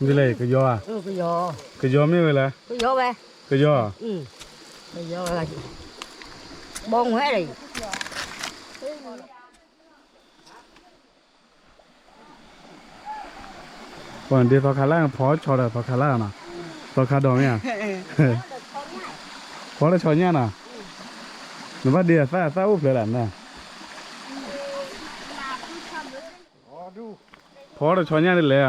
ကၠီ ဒ်လဲၣ် ကယီၤဧါ, ကယီၤမ့ၢ်ဝဲလဲၣ်, ကယီၤဝဲ, ကယီၤ, ကယီၤဝဲ, ဘီငွဲၣ်လီၤ, ပှၤဒ့သီခါလၢ် ဖီဆီဒီးသီခါလၢ်နီၤ, သီခါဒီးမ့ၢ်ဧါ, ဖီတဆီညၣ်နီၤ, နဘၣ်ဒ့အသၣ် အသၣ်အိၣ်ဖျဲးလၢ်နၤ ဖီတဆီညၣ်ဒ်လဲၣ်နီ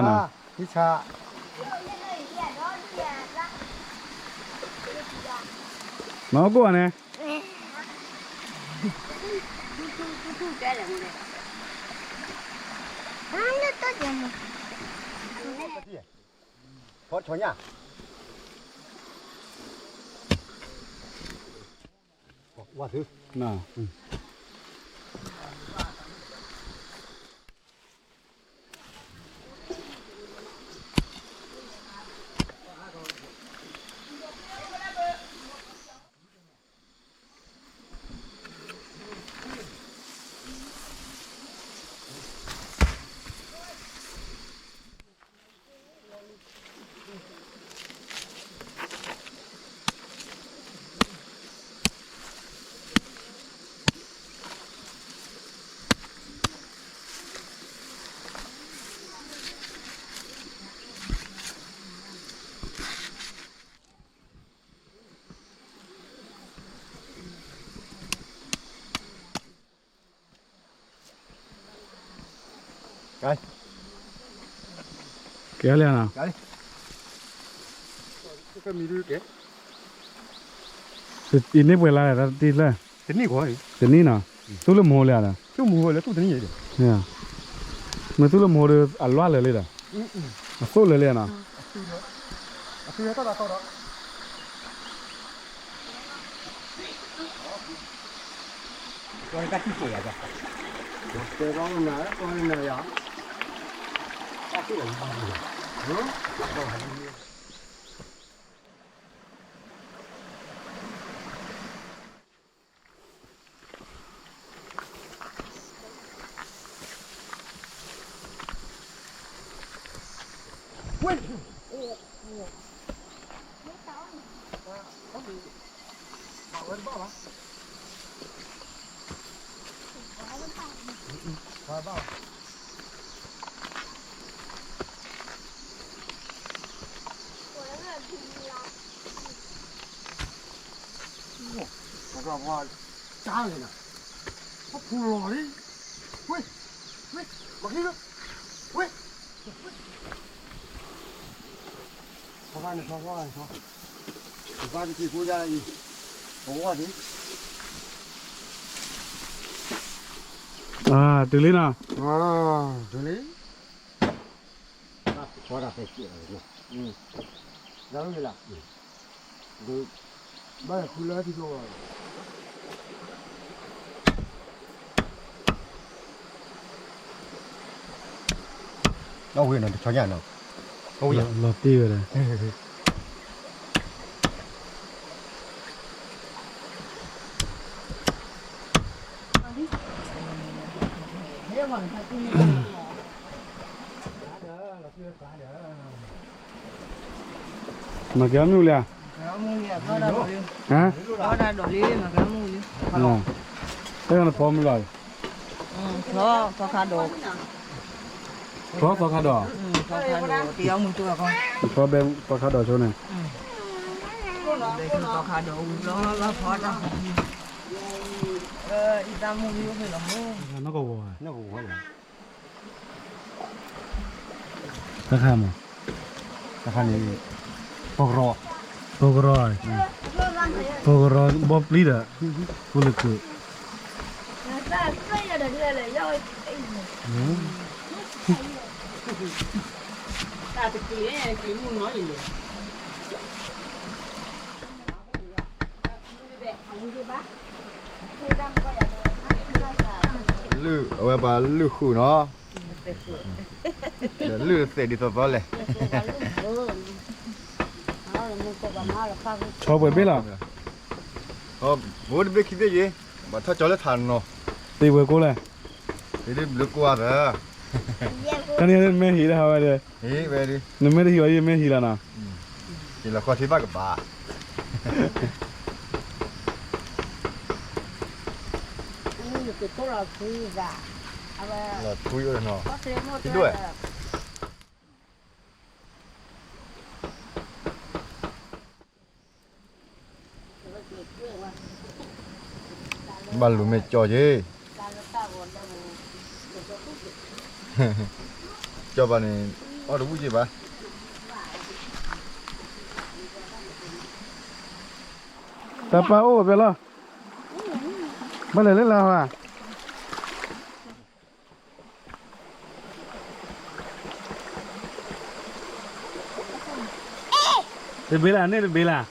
ၤ, မၤအိၣ်ကိၣ်န့ၣ် ဖီတဆီညၣ်, ဝါသု ကဲလၢနီၤ, ယန့ၢ်ပှဲၤလါလဲၣ် တၢ်တံၢ်လၢ, တနံၣ်နီၤ, သူၣ်လၢမူၤလၢ်ဒီး, မ့ၢ်သူၣ်လၢမူၤဒီး အလွၢ်လၢာ်လံဒီး, အသိၣ်လၢာ်လံနီၤ, တုၤလံနီၤ, တုၤလံ, ဘၣ်ဃုလၢထံကျိ, လီၤတံၢ်ဝဲဒၣ် မၤကဲမုၢ်လံဧါ, ဟါ, တၢ်နဖီမုၢ်လီၤ, ဖီသီခါဒီး, ဖီသီခါဒီး, ဖီဘဲသီခါဒီးဆိန့ၣ်, သီခါဒီးဝံၤဘျီဘျီဖီတၢ်, အံသၣ်မုၢ်လံအိၣ်ဖဲလီၤမူ, နီၢ်ကဝီၤ, တၢ်ခါမး, တၢ်ခါန့ၣ်, ပကရီ, ပကရီ, ပကရီဘီပျံၤဒီး, ဖိလၢကုး, တၢ်တက့ၢ်, က့ၤမုၢ်နီၤအံၤန့ၣ် လုၢ်, အဝဲပှၤလုၢ်ဃုာ်နီၤ, ဒီးလုၢ်သဲးဒ်သိးသိးလဲၣ်. ဆီပှဲၤဘ့ၣ်လီၤ. ဘိတဘ့ၣ်ခံဘ့ၣ်ယ့ၣ်, ဘၣ်ထီၣ်ကၠီလၢထးနီၤ. သ့ဝဲကိးလဲၣ်. သ့ဒ်ဘျုးကိးအသး. ခါန့ၣ်မ့ၢ်ဟံၣ်တဟးဝဲဒီး, နမ့ၢ်တဟံၣ်အီၤယမ့ၢ်ဟံၣ်လီၤနီၤ. ယလီၤဃီထံဘၣ်ကဘၣ်. လီၤထူယိၣ်နီၤ. ဒွဲၣ် ဘၣ်လူၤမ့ၢ်ကၠီယ့ၣ်, ကၠီဘၣ်န့ၣ် အီၣ်တဝူၣ်ယ့ၣ်ဘၣ်. တၢ်ပၢ်အိၣ်ဖဲလီၤ. ဘၣ်လဲၤလၢလၢ်ဟါ. တဘ့ၣ်လၢ်န့ၣ်တဘ့ၣ်လၢ်.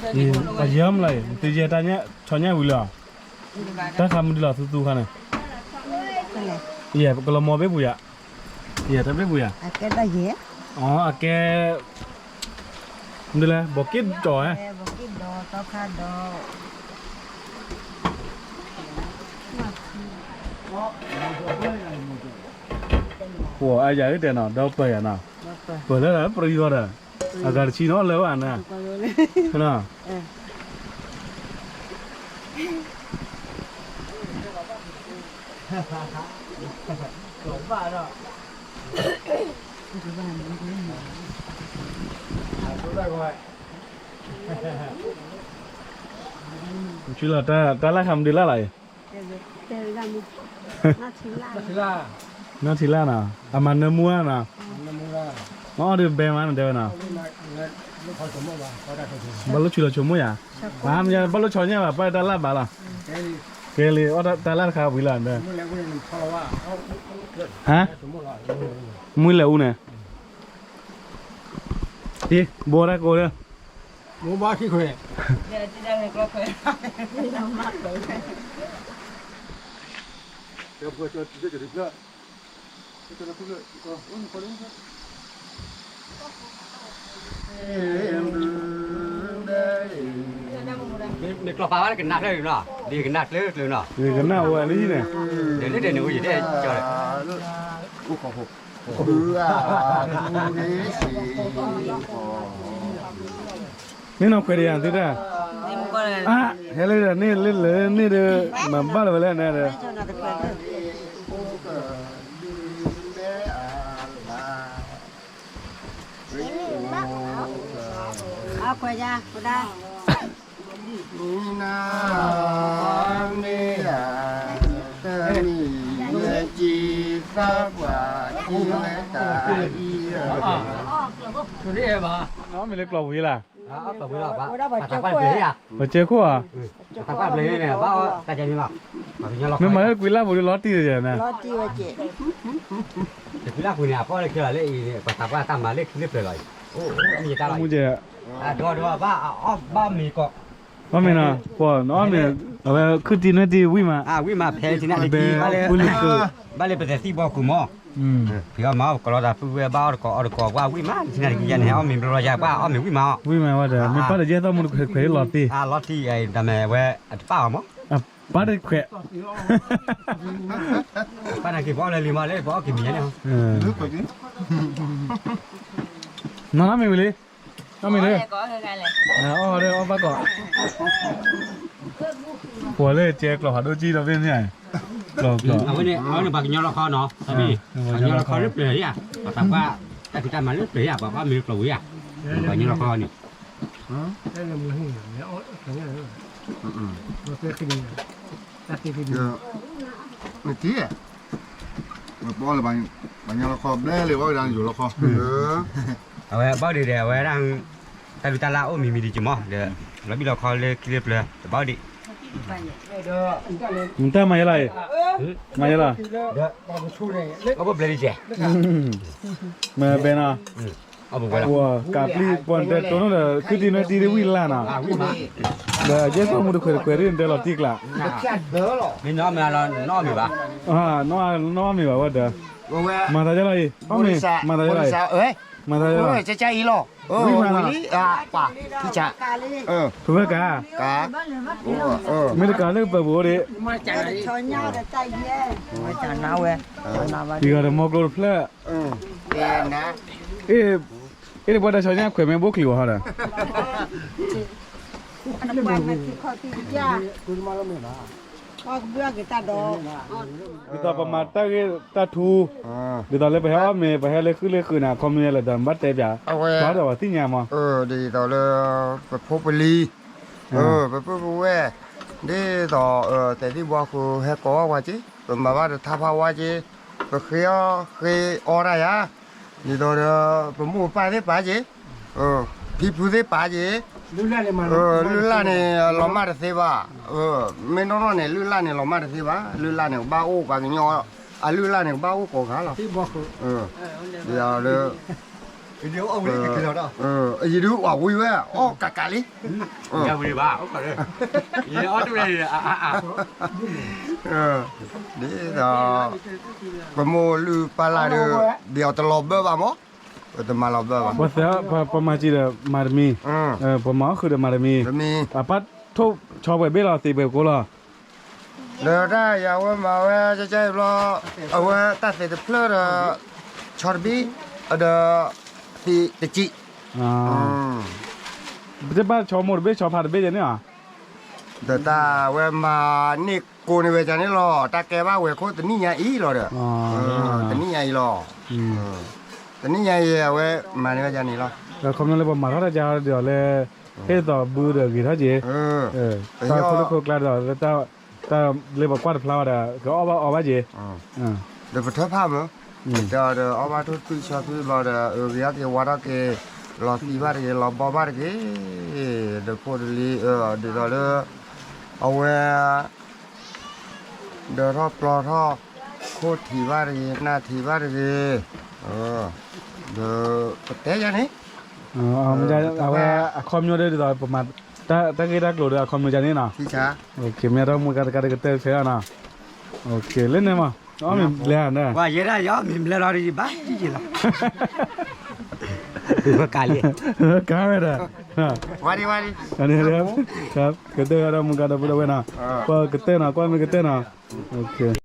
ပယီၤမလီၤ, သုယဲၢ်တၢ်ညၣ်ဆီညၣ်ဝံၤလီၤ. တၢ်ခါမနုၤလီၤသူသူခါန့ၣ်, ယဲၢ်ပကလီၤမီၤဘ့ၣ်ပူၤယၤ, ယဲၢ်တၢ်ဘ့ၣ်ပူၤယၤ, အကဲ, မနုၤလဲၣ် ဘီက့ၣ်ဒီးဧါ, ပှၤအယၤအၢတဲနီၤ ဒီးပၢၢ်ယၤနီၤ, ပၢၢ်လၢပရံဂီၤဒီး, အဂၤတဆံနီၤလၢၤဘၣ်န့ၣ်, ဆူလီၤတၢ်လၢ်ခါမနုၤလၢ်လီၤအံၤ, နီၢ်ထံလၢ်နီၤ, အမၤနၢမူဧါနီၤ, မ့ၢ်အီၣ်ဒီးဘဲမးနတဲဝဲနီၤ, ဘၣ်လိၣ်ဆူလီၤဆိကမိၣ်ယၤ, မ့ၢ်ဘၣ်လိၣ်ဆီညၣ်ဘၣ် ပၢ်တၢ်လၢ်ဘၣ်လီၤ, ကဲလံ အီၣ်တၢ်လၢ်တခါဝံၤလီၤ, ဟါ, မူလဲၤအူန့ၣ် ဘိတၢ်ကိးလၢ, ဘိဘၣ်ခံခွဲး, မ့ၢ်ကျီၢ်ပာ်ဝဲလၢကနၣ်ချၢနီၤ, ဒ်ကနၣ်ချၢကျၢၤနီၤ, ကနၣ်ဝဲလံန့ၣ်, ဒ်လၢဒ်န့ၣ်အိၣ်ယံၤဒ်ကၠီ, မ့ၢ်နီၢ်ခွဲးတယၤသုတၢ်, အါ, ဟဲလၢန့ၣ်လၢလၢန့ၣ်ဒီး, မၤဘၣ်လၢၤဝဲလၢန့ၣ်ဒီး, အခွဲးယါ, မ့ၢ်နၤ, မ့ၢ်ယၤ, တမံၤယက့ၤသးပှၢ်က့ၤဝဲတၢ်အံၤ, အီၣ်မ့ၤလၢကျီၢ်ပူၤယဲလၢ်, ပကဲခိၣ်ဧါ, မ့ၢ်မၤလၢကွံလၢ်ပူၤဒီးလီၤတံၢ်ယဲန့ၣ်, ကွံလၢ်ပူၤန့ၣ် အဖီၣ်လၢခံလီၤလၢအံၤန့ၣ် ပှၤသးပှၢ်တၢ်မၤလၢခံလၢပျၢၤလီၤအံၤ, အိၣ်မ့ၢ်ယတၢ်လီၤ, ဒီးဒီးဘၣ်အီၣ်ဘၣ်မ့ၤကီး, အီၣ်မ့ၤနီၤ, ပှၤအီၣ်မ့ၤ, အဝဲခုၣ်တံၢ်နွဲၣ်တံၢ်ဝံၣ်မး, ဝံၣ်မးဖဲထံနၣ်တကံၢ်ဘၣ်လၢ, ဘၣ်လၢပသဲးသံၣ်ဘီခိၣ်မး, ဖံးအီၣ်မၤအီၣ်ကလီတၢ်ဖုဝဲဘၣ်အီၣ်တကိးအီတကိး ပှၤဝံၣ်မးထံနၣ်တကံၢ်ယါန့ၣ် ဟဲအီၣ်မ့ၤဘျီယါ ပှၤအီၣ်မ့ၤဝံၣ်မးအီၣ်, ဝံၣ်မးဝဲဒီး မ့ၢ်ပၢ်တယဲၢ်သီၣ်မူတခွဲးခွဲးလီၤတံၢ်, လီၤတံၢ်အံၤ တၢ်မ့ၢ်ဝဲအတပၣ်အီၤမး, ပၢ်တခွဲး ပၢ်နၤက့ၤပအီၣ်လၢလံမးလၢပအီၣ်က့ၤမံၤညါန့ၣ်, နီၢ်နီၢ်မ့ၢ်ဝံၤလံ, နီၢ်မ့ၢ်လံ, အီၣ်ဒီးအီၣ်ဘၣ်ကီး, ပှၤလၢကဲကျီၢ်ဖးဒိၣ်ကံဒီးဖဲန့ၣ်, ကျီၢ်ကျီၢ်, အဝဲန့ၣ် အဝဲန့ၣ်ပှၤကညီလီၤခီနီၤ, ပှၤကညီလီၤခီလၢပျၢၤဧါ, ပှၤသးပှၢ် တၢ်ဖံးတၢ်မၤလၢပျၢၤဧါ, ပှၤဘၣ်မ့ၢ်လၢကျီၢ်ဝံၤဧါ, ပှၤကညီလီၤခီန့ၣ်, နတံၢ်ဧါ ပီၣ်လၢ ပှၤညါလီၤခီဘျဲၣ်လၢ ပီၣ်ကဒါယိၤလီၤခီ, အဝဲဘၣ်ဒံးဒီး အဝဲဒၣ် တၢ်ဒုးတၢ်လၢ်အိၣ်မံၤမံၤဒံးက့ၤမးဒီး လီၤဘံၣ်လီၤခီလၢခံလၢပျၢၤ တဘၣ်ဒံး, မတၢ်မၤယဲလီၤအံၤ, မၤယဲလီၤ, ဘျဲၣ်ဒံးကဲ, မ့ၢ်ဘဲနီၤ, ကးပျံၤပှၤတဲတိၢ်နီၣ်ဒီး ခုတံၢ်နွဲၣ်တံၢ်ဒ်ဝံၣ်လၢ်နီၤ, ဒီးယဲၢ်သီမူတခွဲးတခွဲးဒ်နတဲလီၤတံၢ်ကျး, မ့ၢ်နီၢ်မ့ၢ်လီၤနီၢ်မ့ၢ်ဘၣ်, နီၢ်မ့ၢ်ဘၣ်ဝဲဒီး, မၤသးယဲလီၤအံၤ, အီၣ်မ့ၢ်, မၤသးယဲလီၤအံၤ, မၤသးယဲလီၤ, ဝံၣ်မၤလီၤ, ဝံၣ်မၤလီၤ, ကၠီ, ကၠီအံၤလီၤ, ဖိဝဲကး, ကး, မ့ၢ်တကးလၢပၢၤပူၤအိၣ်ဒံး, တံၤဂၤဒီးမီကျိတဖျၢၣ်, အ့ၣ်, အ့ၣ်တပှၢ်တၢ်ဆီညါခွဲးမ့ၢ်ဘိၣ်ချံးဝဲဟီဒီး, ဒ်သိးပမၤတၢ်ဂ့ၢ်တၢ်ထူ, ဒ်သိးလၢပဟဲအီၣ်မ့ၤ ပဟဲလၢဃုလၢဃုန့ၣ် အခီပညီလၢဒီးဘၣ်တဲပၠး, ဘၣ်ဒီးပှၤသ့ၣ်ညါမး, ဒ်သိးလၢ ပဖိပလံၤ, ပပုၢ်ပဝဲၢ်, ဒ်သိး သဲးသံၣ်ဘှီဃုာ်ဟဲကိးအီၣ်ဝဲက့ၤ, ပမၤဘၣ်ဒီးထါဖးဝါက့ၤ, ပဃ့အီၣ်ဃ့အီတၢ်ယၤ, ဒ်သိးဒီး ပမိၢ်ပပၢ်သ့ၣ်ပာ်က့ၤ, ဖံဖုသ့ၣ်ပာ်က့ၤ, လုၢ်လၢ်န့ၣ် လီၤမၢ်တသ့ဘၣ်, မ့ၢ်နီၢ်နီၢ်န့ၣ် လုၢ်လၢ်န့ၣ် လီၤမၢ်တသ့ဘၣ်, လုၢ်လၢ်န့ၣ် ကဘၣ်အိၣ်ပှၤကညီ, အလုၢ်လၢ်န့ၣ် ကဘၣ်အိၣ်ကိးဂၤလီၤ, ဒ်သိးလၢ ယဒုးအီၣ်ဝံၤဝဲ အီၣ်ကးကးလံ, ဒ်သိး ပမိၢ်လုၢ်ပၢ်လၢ်ဒီး ဒ်အီၤတလီၤဘၢဘၣ်မး, ပတမၤလီၤဘၢဘၣ်, ပမၤစံးဒီးမၤတမံၤ, ပမၤအီၣ်ဃုာ်ဒီးမၤတမံၤ, အပၢ်ထိၣ်ဆီပှဲၤဘ့ၣ်လီၤ သံးပှဲၤကိးလီၤ ဒီးတၢ်ယၤဝဲမၤဝဲကကဲအံၤဘျီ, အဝဲတၢ်သ့းတဖျၢၣ်ဒီး, ဆီတဘ့ၣ်, ဒီး, သံးတစံး, ပတဘၣ်ဆီမိၢ်တဘ့ၣ် ဆီဖါတဘ့ၣ်ယဲန့ၣ်ဧါ, ဒီးတၢ်ဝဲမၤန့ၢ်ကိးန့ၢ်ဝဲဒ်န့ၣ်လီၤ, တၢ်ကဲဘၣ်ဝဲခိၣ်တနံၣ်ညါအံၤလီၤဒီး, တနံၣ်ညါအံၤလီၤ, တနံၣ်ညါအံၤအဝဲမၤန့ၢ်ဝဲဒ်န့ၣ်လီၤ, ဒီးခီဖျိလၢပမၤထီၣ်တၢ်ကါဒီးလၢ, ဟ့ၣ်သိးဘုဒီးဂ့ၤထီၣ်က့ၤ, တၢ်ဖိလၢခိၣ်ကျါဒီး, တၢ်လၢပကွၢ်တဖျါဝဲဒီး ကအီၣ်ဘၣ်အီဘၣ်က့ၤ, ဒီးပထၢဖးမး, ဒီးအီၣ်ဘၣ်ထိၣ်သွံၣ်ဆီသွံၣ်ဘျီဒီး ဂ့ၤထီၣ်က့ၤဝါထီၣ်က့ၤ, လီၤသံဘၣ်တဂ့ၤ လီၤဘီဘၣ်တဂ့ၤ, ဒီးဖိတလံၤ, ဒ်သိးလၢ, အဝဲ ဒၢထီၣ်ပျီထီၣ်, ခိၣ်ထံးဘၣ်တဂ့ၤ နၢ်ထံးဘၣ်တဂ့ၤ, ဒီးပတဲယၤန့ၣ်, အဝဲအခီပညီဒ်သိးပမၤ, တၢ်ဂ့ၢ်တၢ်ကျိၤဒီးအခီပညီယၤန့ၣ်နီၤ, မ့ၢ်ထီၣ်မူကါတကးဒီးကတၢၢ်ဖဲအနီၤ, လၢန့ၣ်မး, အီၣ်မ့ၤဘျဲၣ်ဧါ, ယဲဒၣ်ယအီၣ်မ့ၤဘျဲၣ်လီၤဒီးယဘၣ်ယံာ်ယံာ်လီၤ, ကါလံ, ကါဝဲဒၣ်, ကတၢၢ်ဒီးမူကါဒီးပုၢ်ဒီဝဲၢ်နီၤ, ပကတၢၢ်နီၤ ကွၢ်မ့ၢ်ကတၢၢ်နီၤ,